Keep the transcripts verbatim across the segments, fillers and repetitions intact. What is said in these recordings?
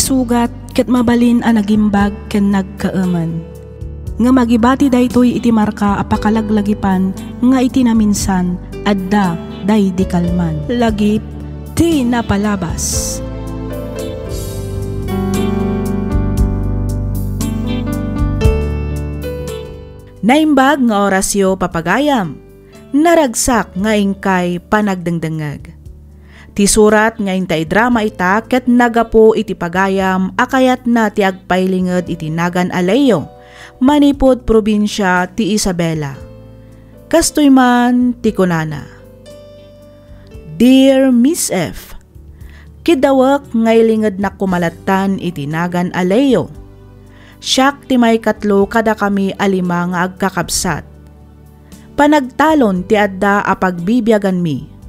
Sugat ket mabalin a nagimbag ken nagkaemen. Ngem agibati daytoy iti marka a pakalaglagipan nga iti naminsan, adda daydi kalman. Lagip ti napalabas. Naimbag nga orasyo, papagayam. Naragsak nga inkay panagdengdengngeg. Ti surat nga inta idrama ita ket nagapu iti pagayam a kayatna ti agpailinged iti nagan a Leo manipud probinsia ti Isabela. Kastoy man ti kunana, "Dear Miss F, kiddawek nga ilingednak koma lattan iti nagan a Leo. Siak ti maikatlo kadakami a lima nga agkakabsat. Panagtalon ti adda a pagbibiaganmi.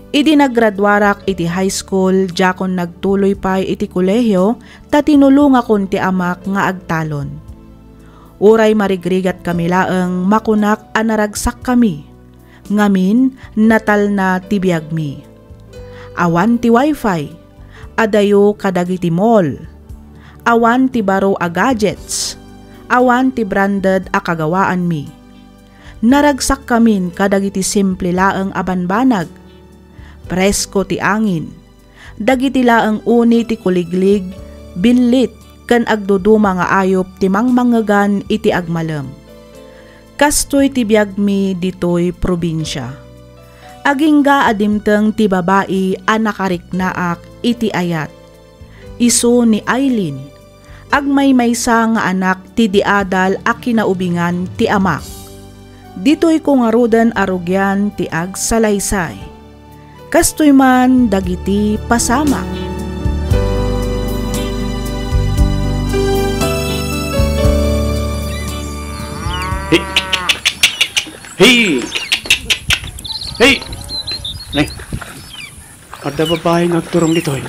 Idi naggraduarak iti high school, diakon nagtuloy pay iti kolehio ta tinulongakon ti amak nga agtalon. Uray marigrigatkami laeng, makunak a naragsakkami. Ngamin, natalna ti biagmi. Awan ti wifi, adayo kadagiti mall. Awan ti baro a gadgets. Awan ti branded a kagawaanmi. Naragsakkamin kadagiti simple laeng a banbanag. Presko ti angin. Dagiti laeng uni ti kuliglig, binlit, ken agduduma nga ayup ti mangmangegan iti agmalem. Kastoy ti biagmi ditoy probinsia. Agingga a dimteng ti babai a nakariknaak iti ayat. Isu ni Aileen, agmaymaysa nga anak ti diadal a kinaubingan ti amak. Ditoyko ngaruden a rugian ti agsalaysay. Kastoy man dagiti pasamak. Hey! Hey! Hey! Nay, adda babai nga agturong ditoy.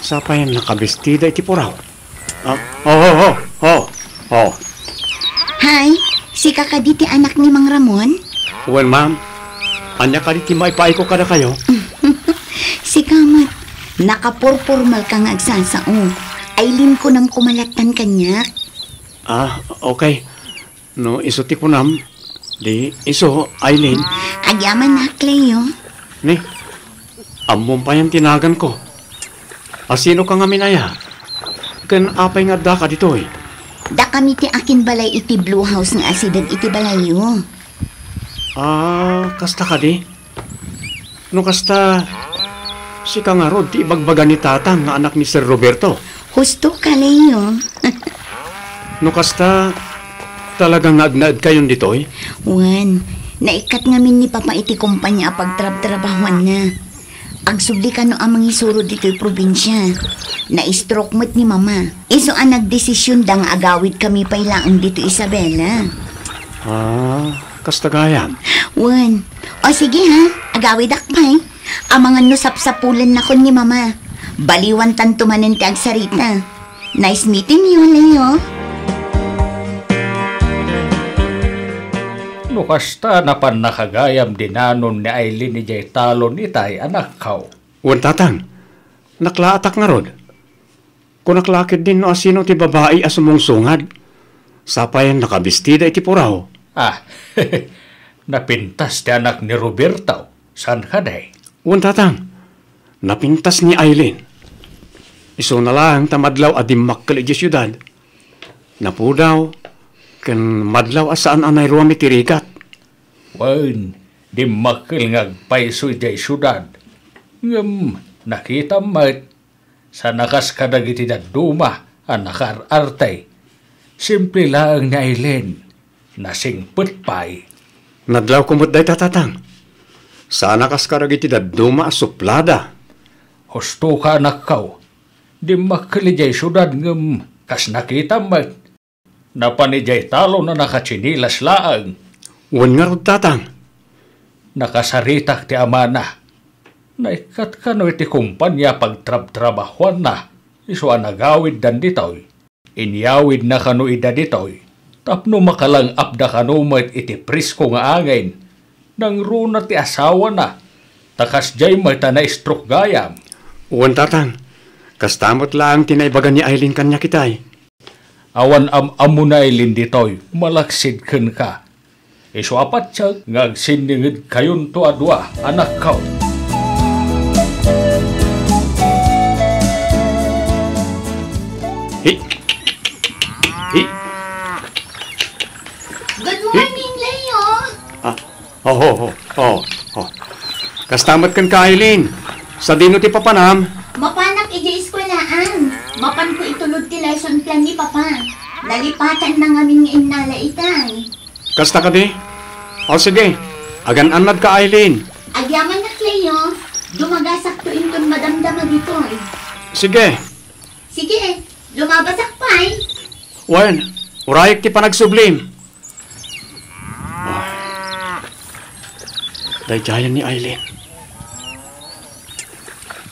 Sapayen nakabestida iti puraw. Ah, oh, oh, oh, oh, oh. Hi, sika kadi ti anak ni Mang Ramon? Wen, ma'am. Ania kadi ti maipaayko kadakayo? Sika met, nakapurpurmal ka nga agsasao. Aileen kunam koma lattan kaniak. Ah, okay. No isu ti kunam, di isu, Aileen. Agyamanak, Leo. Ni, ammom payen ti naganko. Asinoka ngamin aya? Ken apay nga addaka ditoy? Dakami ti akinbalay iti Blue House nga asideg iti balayyo. Ah, kasta kadi? No kasta, sika ngarud ti ibagbaga ni Tatang nga anak ni Sir Roberto? Husto ka, Leo. No kasta, talaga nga agnaedkayon ditoy? Wen, naikkat ngamin ni Papa iti kompania a pagtrabtrabahuanna. Agsubli kano a mangisuro ditoy probinsia. Na-stroke met ni Mama. Isu a nagdesisionda nga agawidkami pay laeng ditoy Isabela. Ah, kasta gayam. Wen. O sige ha, agawidak pay. Amangan no sapsapulennakon ni Mama. Baliwantanto manen ti agsarita. Nice meeting you, Leo. No kasta, napannaka gayam dinanon ni Aileen idiay talon itay, anakko. Wen, Tatang. Naklaatak ngarud. Kunak la ketdin no asino ti babai a sumungsungad. Sapayen nakabistida iti puraw. Ah, napintas ti anak ni Roberto. Saan kadi? Wen, Tatang. Napintas ni Aileen. Isuna laeng ta madlaw a dimmakkel idiay siudad. Napudaw, ken madlaw a saan a nairuam iti rigat. Wen, dimmakkel nga agpayso idiay siudad. Ngem nakitam met, saan a kas kadagiti dadduma a nakaar-arte. Simple laeng ni Aileen, nasingpet pay. Nadlawko met dayta, Tatang. Saan a kas kadagiti dadduma a suplada. Husto ka, anakko. Dimmakkel idiay siudad ngem kas nakitam met, napan idiay talon a nakatsinilas laeng. Wen ngarud, Tatang. Nakasaritak ti amana. Naikkat kano iti kompania a pagtrabtrabahuanna, isu a nagawiddan ditoy. Inyawidna kano ida ditoy tapno makalang-apda kano met iti presko nga angin. Nangruna ti asawana, ta kasdiay met a na-stroke gayam. Wen, Tatang. Kasta met laeng ti naibaga ni Aileen kaniak itay. Awan am-ammo ni Aileen ditoy, malaksid kenka. Isu a patien nga agsinningedkayonto a dua, anakko. Hi. Hi. Good morning, Leo. Ah, oh, oh, oh, oh, oh. Kasta met kenka, Aileen. Sadino ti papanam? Mapanak idiay eskuelaan. Mapanko itulod ti lesson plan ni Papa. Nalipatan na ngamin nga innala itay. Kasta kadi? O sige, agan-annadka, Aileen. Agyamanak, Leo. Dumagasakto inton madamdama ditoy. Sige. Sige, lumabasak pay. Wen, urayek ti panagsublim. Ay, daydiayen ni Aileen.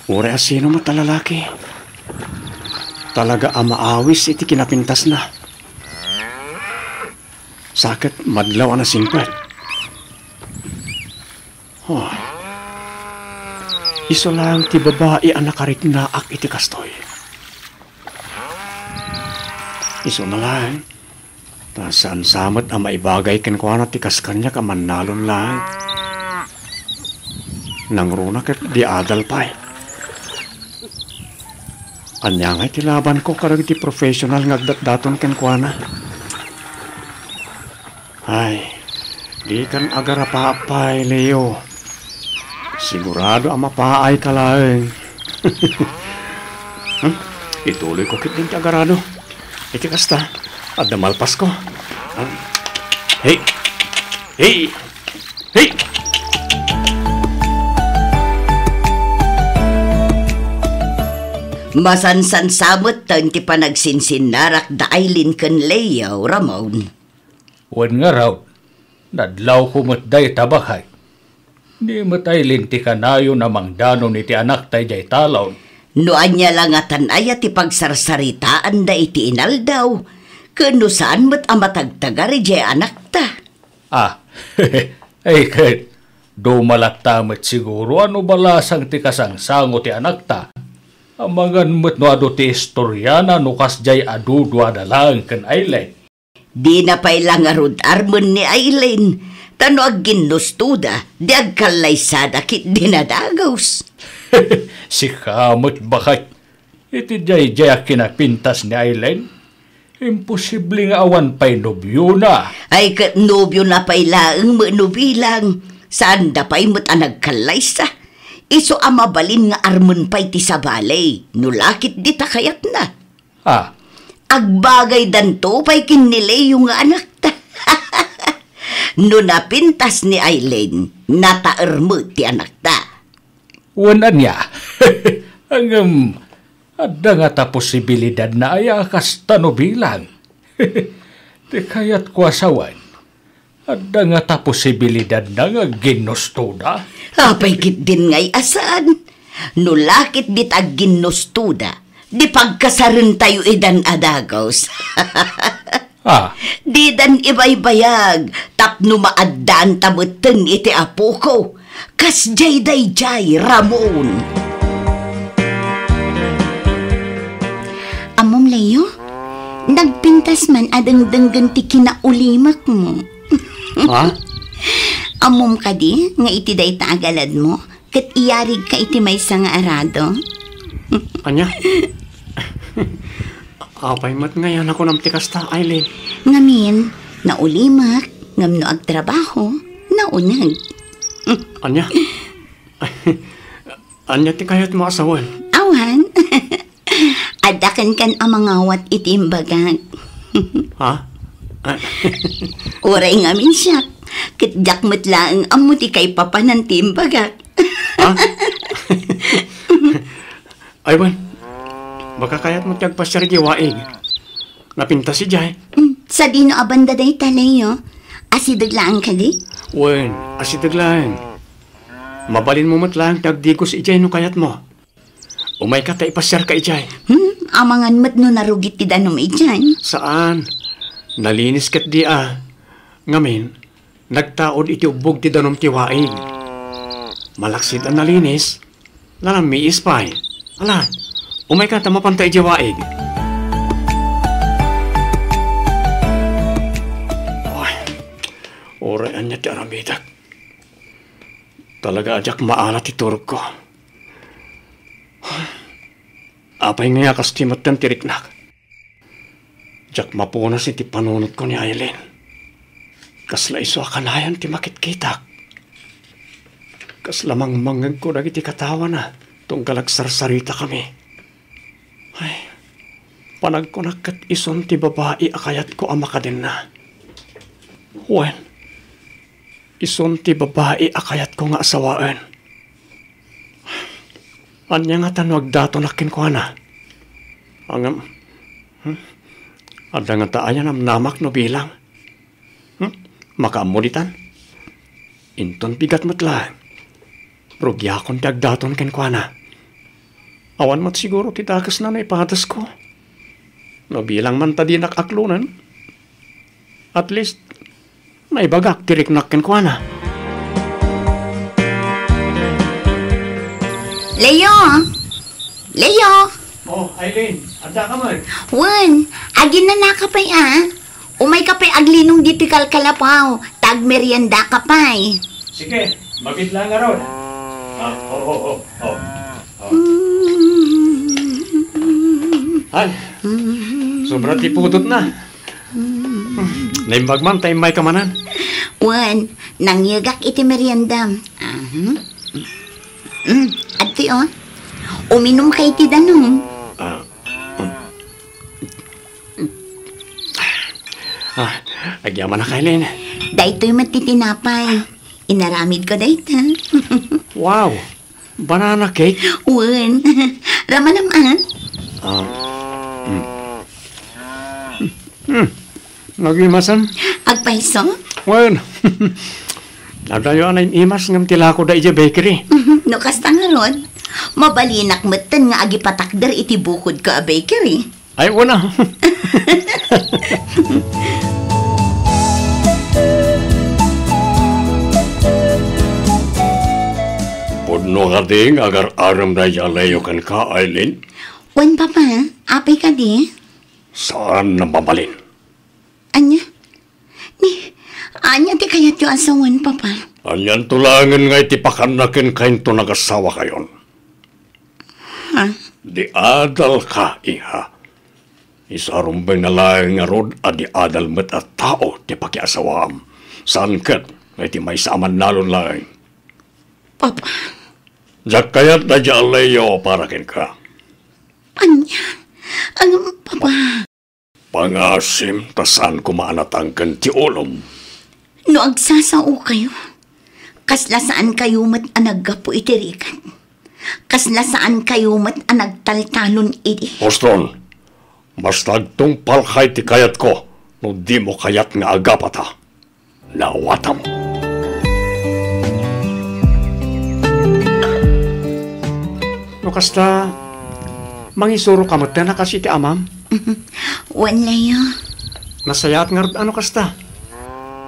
Uray a sino met a lalaki, talaga a maawis iti kinapintasna. Sa ket madlaw a nasingpet. Oh. Isu laeng ti babai a nakariknaak iti kastoy. Isuna laeng, ta saan sa met a maibagay kenkuana ti kas kaniak a mannalon laeng. Nangruna ket di adal pay. Ania ngay ti labanko kadagiti professional nga agdatdaton kenkuana? Ay, dikan agarapaap pay, Leo. Sigurado a mapaayka laeng. Hmm? Ituloyko ketdin ti agarado. Iti kasta, adda malpasko. Hmm? Hey! Hey! Hey! Masansan sa met ti panagsinsinnarak da Aileen ken Leo, Ramon. Wen ngarud, nadlawko met dayta, baket. Ni met Aileen ti kanayon a mangdanon iti anakta idiay talon. No ania la ngatan aya ti pagsarsaritaanda iti inaldaw, ken no saan met a matagtagar idiay anakta. Ah, ay ket, dumalatta met siguro a no balasang ti kasangsango ti anakta. Amangan met no adu ti istoriana no kasdiay a duduada laeng ken Aileen. Dina pay la ngarud armen ni Aileen, ta no agginnustoda, di agkallaysada ket dinadagus. Sika met, baket, iti daydiay a kinapintas ni Aileen, imposible nga awan pay nobiona. Ay ket nobiona pay laeng met no bilang, saanda pay met a nagkallaysa. Isu a mabalin nga armen pay ti sabali, no la ket dita kayatna. Ah. Agbagaydanto pay ken ni Leo nga anakta. No napintas ni Aileen, nataer met ti anakta. Wen ania? Ngem, adda ngata posibilidadna aya a kasta no bilang? Ti kayatko a sawen, adda ngata posibilidadna nga agginnustoda? Apay ketdin ngay a saan? No la ket dita agginnustoda, di pagkasarentayo idan a dagus. Ah. Didan ibaybayag tapno maaddaanta metten iti apoko. Kasdiay daydiay, Ramon. Ammom, Leo, nagpintas man a dengdenggen ti kinaulimakmo. Ha? Ammom kadi nga iti dayta a galadmo, ket iyarigka iti maysa nga arado? Ania? Apay met ngay a nakunam ti kasta, Aileen? Ngamin, naulimek, ngem no agtrabaho, nauneg. Ania? Ania ti kayatmo a sawen? Awan. Adda kenkan a mangawat iti imbagak. Ha? Uray ngamin siak, ket diak met laeng ammo ti kaipapanan ti imbagak. Ha? Ay, wen. Baka kayatmo ti agpasiar idiay waig. Napintas idiay. Mm, sadino a banda dayta, Leo? Asideg laeng kadi? Wen, asideg laeng. Mabalinmo met laeng ti agdigos idiay no kayatmo. Umayka ta ipasiarka idiay. Hmm, amangan met no narugit ti danum idiay. Saan. Nalinis ket di a. Ngamin, nagtaud iti ubbog ti danum ti waig. Malaksid a nalinis, nalammiis pay. Ala, Umayka ta mapanta idiay waig. Ay, uray ania ti aramidek. Talaga a diak maala ti turogko. Apay ngay a kastoy metten ti riknak? Diak mapunas iti panunotko ni Aileen. Kasla isu a kanayon ti makitkitak. Kasla mangmangngegko dagiti katawana tunggal agsarsaritakami. Ay, panagkunak ket isun ti babai a kayatko a makadenna. Wen, isun ti babai a kayatko nga asawaen. Ania ngata no agdatonak kenkuana? Ngem, hmm? Adda ngata aya namnamak no bilang? Hmm? Makaammo ditan? Inton bigat met laeng, rugiakon ti agdaton kenkuana. Awan met siguro ti dakesna no ipatesko. No bilang man ta dinak aklonen, at least, naibagak ti riknak kenkuana. Leo! Leo! Oh, Aileen, adda ka man? Wen, aginnanaka pay a. Umayka pay aglinong ditoy kalkalapaw, ta agmeriendaka pay. Sige, mabiit laeng ngarud. Ah, oh, oh, oh, oh. Oh. Mm. Ay, sobra ti pudotna. Naimbag man ta immayka manen. Wen, nangyegak iti meriendam. Aha. Mm, adtoy, o. Uminumka iti danum. Ah, mm. Ah, agyamanak, Aileen. Daytoy met ti tinapay. Inaramidko dayta. Wow! Banana cake? Wen. Ramanam, a? Ah. Mm. Hmm. Nagimasan? Agpayso? Wen. Adayo a naimas ngem ti lakoda idiay bakery. No kasta ngarud, mabalinak metten nga agipatakder iti bukodko a bakery. Ay, una. Pudno kadi nga agar-arem daydiay a Leo kenka, Aileen? Wen, Papa. Apay kadi? Saan a mabalin. Ania? Ni, ania ti kayatyo a sawen, Papa? Anianto laengen nga iti pakanna kenka inton agasawakayon? Ha? Di adalka, iha. Isu a rumbengna laeng ngarud a di adal met a tao ti pakiasawaam. Saan ket nga iti maysa a mannalon laeng. Papa. Diak kayat daydiay a Leo para kenka. Ania? Ngem, Papa. Pangasim ta saan koma a natangken ti ulom. No agsasaokayo, kasla saankayo met a naggapu iti rigat. Kasla saankayo met a nagtaltalon idi. Boston, basta agtungpalka iti kayatko no dimo kayat nga agapata. Naawatam. No kasta, mangisuroka met a kas iti amam? Wen, Leo. Nasayaat ngarud a no kasta.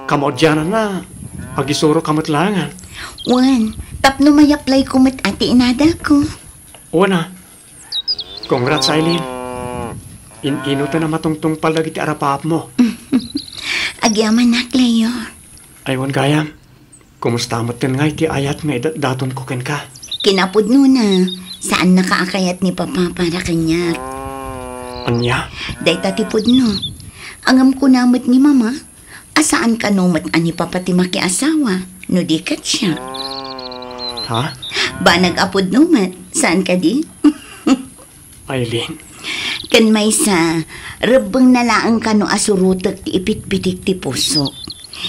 Kamaudiananna, agisuroka met laengen. Wen, tapno mayaplayko met a ti inadalko. Wen a. Congrats, Aileen. In-inoten a matungtungpal dagiti arapaapmo. Agyamanak, Leo. Ay, wen gayam. Kumusta metten ngay ti ayat nga idatdatonko kenka? Kinapudnona, saannaka a kayat ni Papa para kaniak. Ania? Dayta ti pudno. Ngem kuna met ni Mama, a saan kano met a ni Papa ti makiasawa, no di ket siak. Ha? Banag a pudno met, saan kadi? Aileen. Ken maysa, rebbengna laeng kano a surotek ti ipitpitik ti pusok.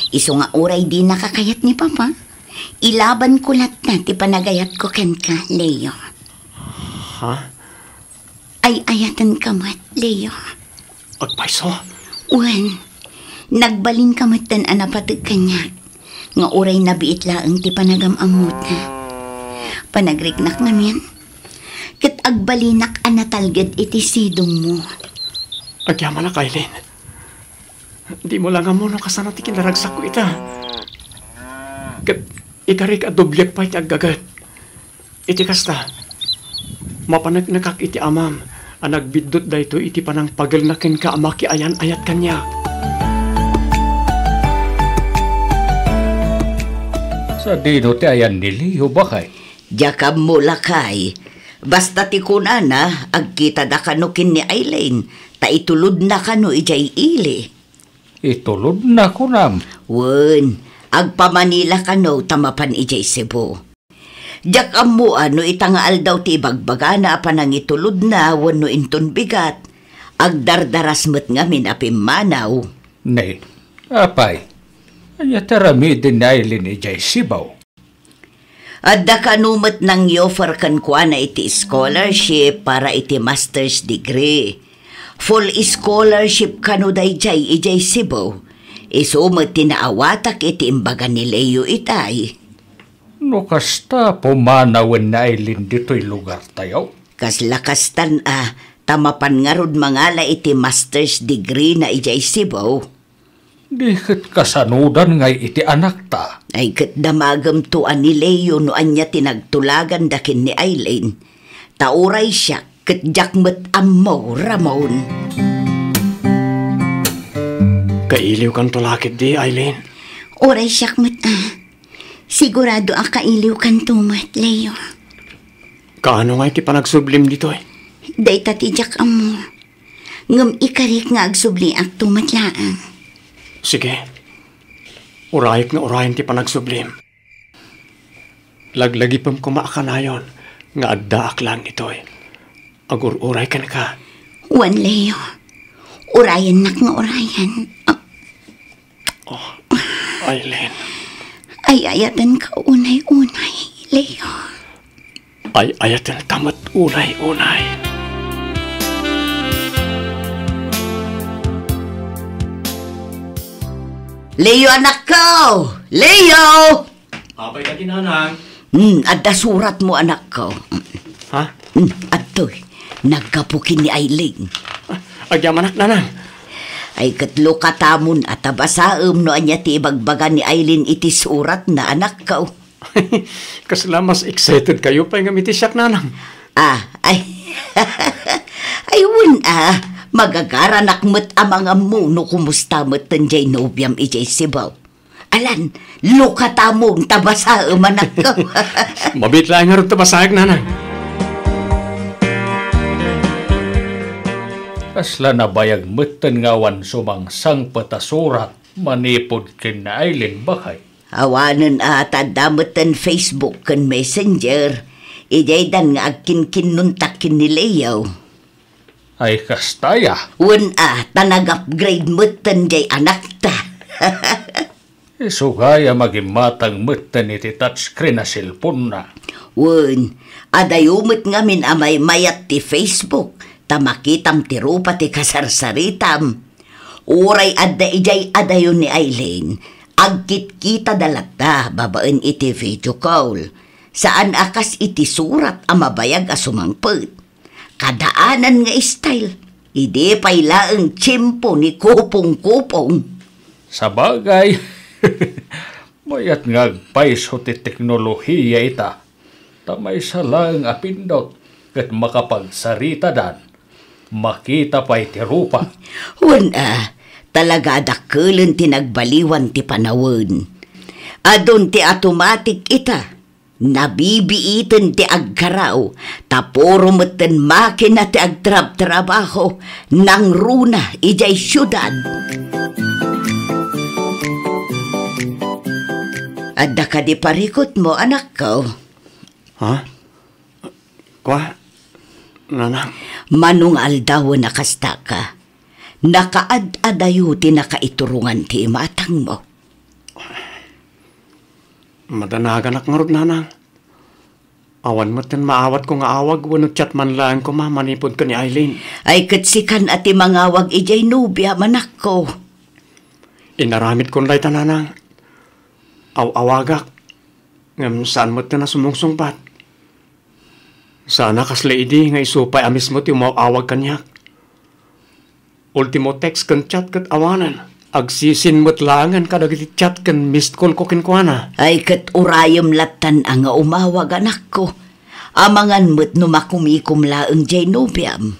Isu nga uray dinaka kayat ni Papa, ilabanko latta ti panagayatko kenka, Leo. Ha? Ay-ayatenka met, Leo. Agpayso? Wen, nagbalinka metten a napateg kaniak, nga uray nabiit laeng ti panagam-ammota. Panagriknak ngamin, ket agbalinak a natalged iti sidongmo. Agyamanak, Aileen. Dimo laeng ammo no kasano ti kinaragsakko ita. Ket ikarik a dobliek pay ti aggaget. Iti kasta, Mapaneknekak iti amam a nagbiddut daytoy iti panangpagelna kenka a makiayan-ayat kaniak. Sadino ti ayan ni Leo, baket? Diak ammo, lakay. Basta ti kunana, agkitada kano ken ni Aileen, ta itulodna kano idiay ili. Itulodna, kunam? Wen, agpa-Manila kano ta mapan idiay Cebu. Diak ammo a no ita nga aldaw ti ibagbagana a panangitulodna wenno inton bigat, agdardaras met ngamin a pimmanaw. Ne, apay, ania ti aramiden ni Aileen idiay Cebu? Adda kano met nang-offer kenkuana iti scholarship para iti master's degree. Full scholarship kano daydiay idiay Cebu. Isu met ti naawatak iti imbaga ni Leo itay. No kasta, pumanawen ni Aileen ditoy lugartayo? Kasla kastan a, ta mapan ngarud mangala iti master's degree na idiay Cebu. Di ket kasanodan ngay iti anakta? Ay, ket damagemto a ni Leo no ania ti nagtulaganda ken ni Aileen. Ta uray siak, ket diak met ammo, Ramon. Kailiwkanto la ketdi, Aileen? Uray siak met, ah. Sigurado a kailiwkanto met, Leo. Kaano ngay ti panagsublim ditoy? Dayta ti diak ammo. Ngem ikarik nga agsubliakto met laeng. Sige. Urayek nga urayen ti panagsublim. Laglagipem koma a kanayon nga addaak laeng ditoy. Agur-uray kenka. Wen, Leo. Urayennak nga urayen. Ah. Oh, Aileen. Ay-ayatenka unay-unay, Leo. Ay-ayatenka met unay-unay. Leo, anakko! Leo! Apay kadi, nanang? Hmm, adda suratmo, anakko. Ha? Hmm, adtoy. Naggapu ken ni Aileen. Ah, agyamanak, nanang. Ay, ket lukatamon a ta basaem no ania ti ibagbaga ni Aileen iti suratna, anakko. Kasla mas excited kayo pay ngem iti siak, nanang. Ah, ay. Ay, wen, ah. Magagaranak met a mangammo no kumusta met ten diay nobiam idiay Cebu. Alan, lukatamon ta basaem, anakko. Mabiit laeng ngarud ta basaek, nanang. Kasla nabayag metten nga awan sumangsangpet a surat manipud ken ni Aileen, baket? Awanen a ta adda metten Facebook ken Messenger. Idiaydan nga agkinkinnuntak ken ni Leo. Ay, kasta aya? Wen a, ta nag-upgrade metten diay anakta. Isu gayam a gimmatang metten iti touchscreen a cellphone-na. Wen, adayo met ngamin a maymayat ti Facebook, ta makitam ti rupa ti kasarsaritam. Uray adda idiay adayo ni Aileen, agkitkitada latta babaen iti video call. Saan a kas iti surat a mabayag a sumangpet. Kadaanan nga style, idi pay laeng tiempo ni Kupong-Kupong. Sabagay, mayat nga agpayso ti teknolohiya ita, ta maysa laeng a pindot ket makapagsaritadan, makita pay ti rupa. Wen a, talaga a dakkelen ti nagbaliwan ti panawen. Adun ti automatic ita, Nabibiiten ti agkaraw, ta puro metten makina ti agtrabtrabaho nangruna idiay siudad. Adda kadi parikutmo, anakko? Ha? Kua, nanang? Mano nga aldawen a kastaka? Nakaad-adayo ti nakaiturongan ti imatangmo. Madanaganak ngarud, nanang. Awan metten maawatko nga awag wenno chat man laeng koma manipud ken ni Aileen. Ay, ket sikan a ti mangawag idiay nobiam, anakko. Inaramidkon dayta, nanang. Aw-awagak, ngem saan metten a sumungsungbat. Saan a kasla idi nga isu pay a mismo ti umaw-awag kaniak. Ultimo text ken chat ket awanen. Agsisin met laengen kadagiti chat ken missed call ko kenkuana. Ay, ket urayem lattan a nga umawag, anakko. Amangan met no makumikom laeng diay nobiam.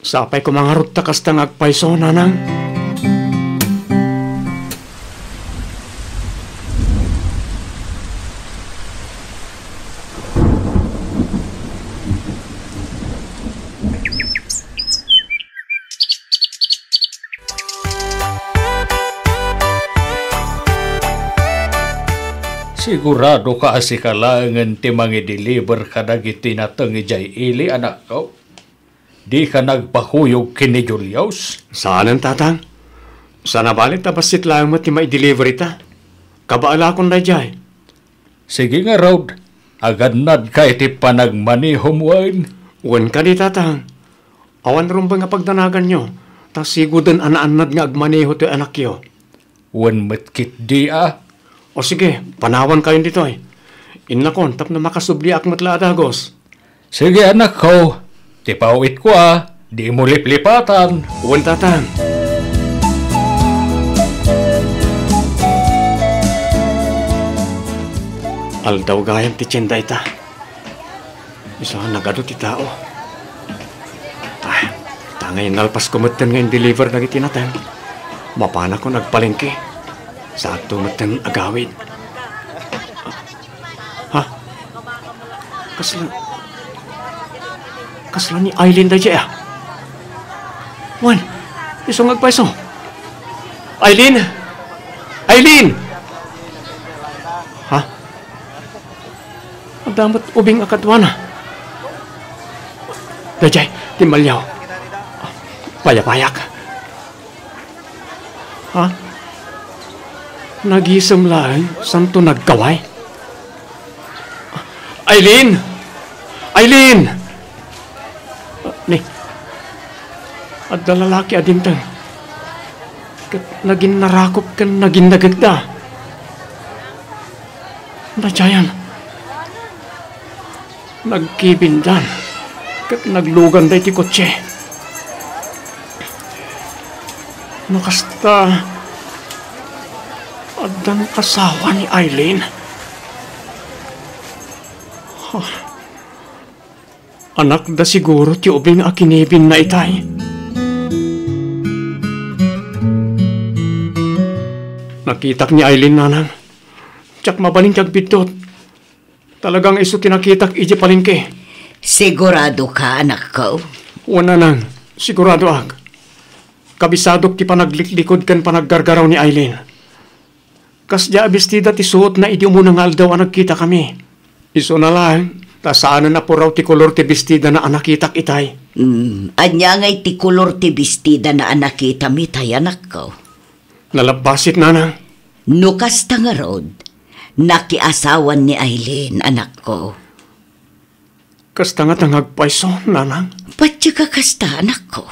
Sapay koma ngarud ta kasta nga agpayso, nanang. Sigurado ka a sika laengen ti mangideliver kadagiti nateng idiay ili, anakko? Dika nagpakuyog ken ni Julius? Saanen, tatang. Saan a bale ta bassit laeng met ti maideliver ita. Kabaelakon daydiay. Sige ngarud, agannadka iti panagmanehom wen? Wen kadi, tatang. Awan rumbeng a pagdanaganyo, ta siguden a naannad nga agmaneho toy anakyo. Wen met ketdi a. O sige, panawankayon ditoy. Innakon, tapno makasubliak met la a dagus. Sige, anakko. Ti pawitko a, dimo liplipatan. Wen, tatang. Aldaw gayam ti tienda ita. Isu a nagadu ti tao. Ah, ta nga inalpasko metten nga indeliver dagiti nateng, mapanakon agpalengke. Saanto metten agawid. Ha? Kasla, kasla ni Aileen daydiay a? Wen, isu nga agpayso. Aileen! Aileen! Ha? Adda met ubing a kaduana. Daydiay, timmaliaw. Payapayak. Ha? Nagisem laeng, saanto nagkaway? Aileen! Aileen! Ni, adda lalaki a dimteng. Ket naginnarakop ken naginnagekda. Daydiayen, nagkibindan ket nagluganda iti kotse. No kasta, addan asawa ni Aileen. Huh. Anakda siguro ti ubing a kinibinna itay. Nakitak ni Aileen, nanang. Diak mabalin ti agbiddut. Talaga nga isu ti nakitak idiay palengke. Sigurado ka, anakko? Wen, nanang. Siguradoak. Kabisadok ti panagliklikod ken panaggargaraw ni Aileen. Kasdiay a bestida ti suotna idi umuna nga aldaw a nagkitakami. Isuna laeng, ta saanen a puraw ti kolor ti bestidana a nakitak itay. Hmm, ania ngay ti kolor ti bestidana a nakitam itay, anakko? Nalabbasit, nanang. No kasta ngarud, nakiasawan ni Aileen, anakko. Kasta ngata nga agpayso, nanang? Patiek a kasta, anakko.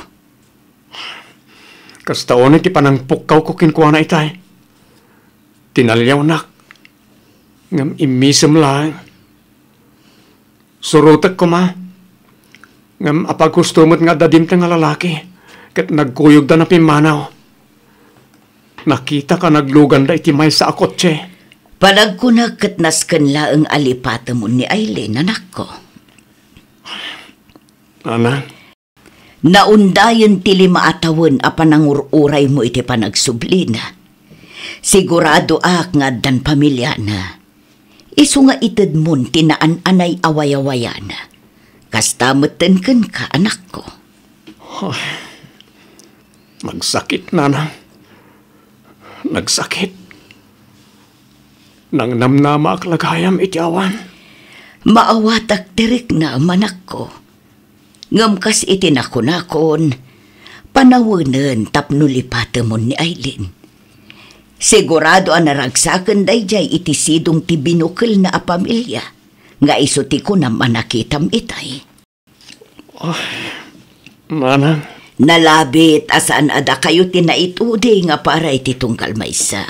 Kasta unay ti panangpukkawko kenkuana itay. Tinaliawnak, ngem immisem laeng. Surotek koma, ngem apaghusto met nga adda dimteng a lalaki, ket nagkuyogda napimmanaw. Nakitak a nagluganda iti maysa a kotse. Panagkunak ket nasken laeng a lipatemon ni Aileen, anakko. Nanang. Naundayen ti lima a tawen a panangur-uraymo iti panagsublina. Siguradoak nga addan pamiliana. Isu nga itedmon ti naan-anay a wayawayana. Kasta metten kenka, anakko. Ay, nagsakit, nanang. Nagsakit. Nangnamnamaak la gayam iti awan. Maawatak ti riknam, anakko. Ngem kas iti nakunakon, panawenen tapno lipatemon ni Aileen. Sigurado a naragsaken daydiay iti sidong ti binukelna a pamilia, nga isu ti kunam a nakitam itay. Ah, manang. Nalabit a saan a dakayo ti naitudi nga para iti tunggal maysa.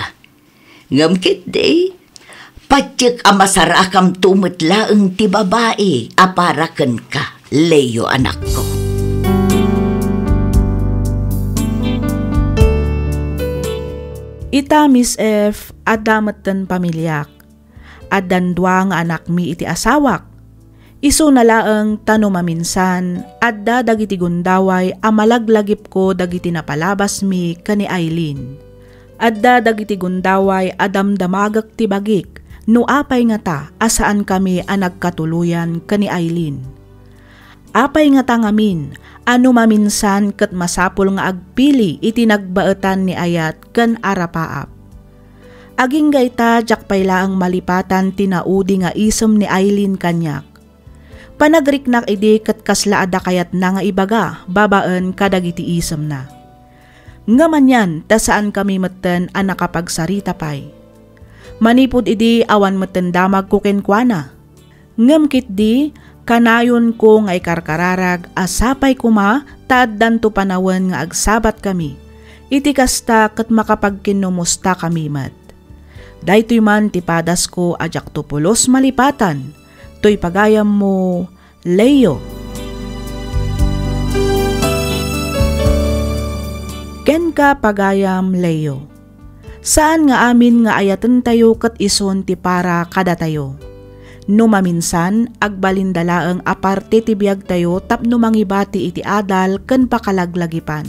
Ngem ketdi, patiek a masarakamto met laeng ti babai a para kenka, Leo, anakko. Ita, Miss F, adda metten pamiliak. Addan dua nga anakmi iti asawak. Isuna laeng ta no maminsan, adda dagiti gundaway a malaglagipko dagiti napalabasmi ken ni Aileen. Adda dagiti gundaway a damdamagek ti bagik no apay ngata a saankami a nagkatuloyan ken ni Aileen. Apay ngata ngamin a no maminsan ket masapul nga agpili iti nagbaetan ni ayat ken arapaap? Agingga ita, diak pay laeng malipatan ti naudi nga isem ni Aileen kaniak. Panagriknak idi ket kasla adda kayatna nga ibaga babaen kadagiti isemna. Ngem anian ta saankami metten a nakapagsarita pay. Manipud idi awan metten damagko kenkuana. Ngem ketdi, kanayonko nga ikarkararag a sapay koma ta addanto panawen nga agsabatkami. Iti kasta ket makapagkinnumustakami met. Daytoy man ti padasko a diakto pulos malipatan. Toy pagayammo, Leo. Kenka, pagayam Leo. Saan nga amin nga ayatentayo ket isun ti para kadatayo. No maminsan, agbalinda laeng a parte ti biagtayo tapno mangibati iti adal ken pakalaglagipan.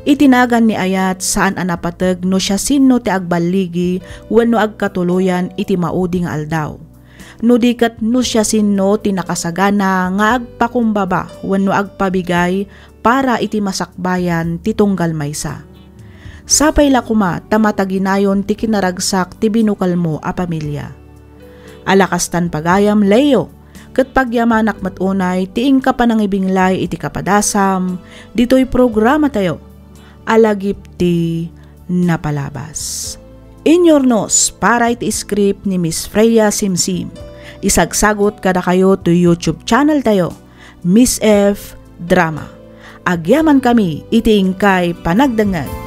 Iti nagan ni ayat, saan a napateg no siasino ti agballigi wenno agkatuloyan iti maudi nga aldaw. No di ket no siasino ti nakasagana nga agpakumbaba wenno agpabigay para iti masakbayan ti tunggal maysa. Sapay la koma ta mataginayon ti kinaragsak ti binukelmo a pamilia. Ala kastan pagayam, Leo, ket pagyamanak met unay ti inka panangibinglay iti kapadasam ditoy programatayo a Lagip ti Napalabas. Inyurnos para iti script ni Miss Freya Simsim. Isagsagut kadakayo toy YouTube channel tayo, Miss F Drama. Agyamankami iti inkay panagdengngeg.